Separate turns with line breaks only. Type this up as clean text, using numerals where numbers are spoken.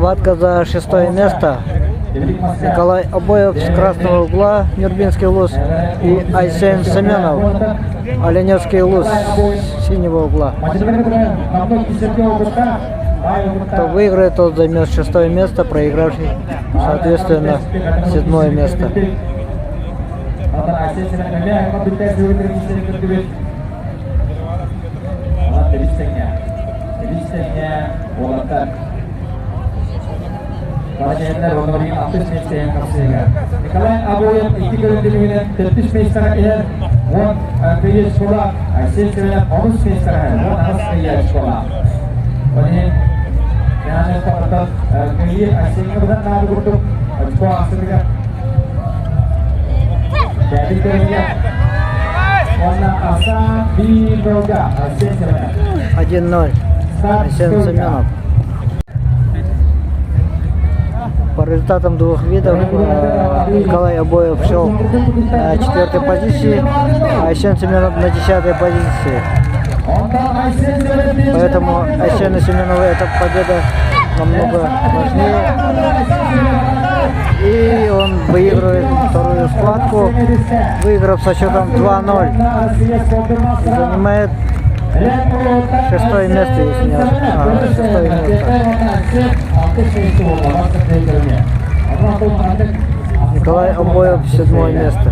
Схватка за шестое место. Николай Обоев с красного угла, Нюрбинский улус, и Айсен Семенов, Оленевский улус, с синего угла. Кто выиграет, тот займет шестое место, проигравший, соответственно, седьмое место.
Николай Обоев икки көрүҥүнэн төрдүс миэстэҕэ иһэр 10 кыайыы школа, Айсен Семенов онус миэстэҕэ иһэр 18 кыайыы школа. Ол иһин Яны тоқтатан кыайыы Айсеҥҥэ быдан наада курдук очко ахсыныгар Бэбит көрүҥҥэ уонна аса биир долга Айсен Семенов.
1-0. Айсен Семенов. По результатам двух видов Николай Обоев шел на четвертой позиции, а Айсен Семенов на 10-й позиции. Поэтому Айсену Семенову эта победа намного важнее. И он выигрывает вторую схватку, выиграв со счетом 2-0. И занимает шестое место, если не ошибаюсь. А, шестое место. Николай Обоев, седьмое место.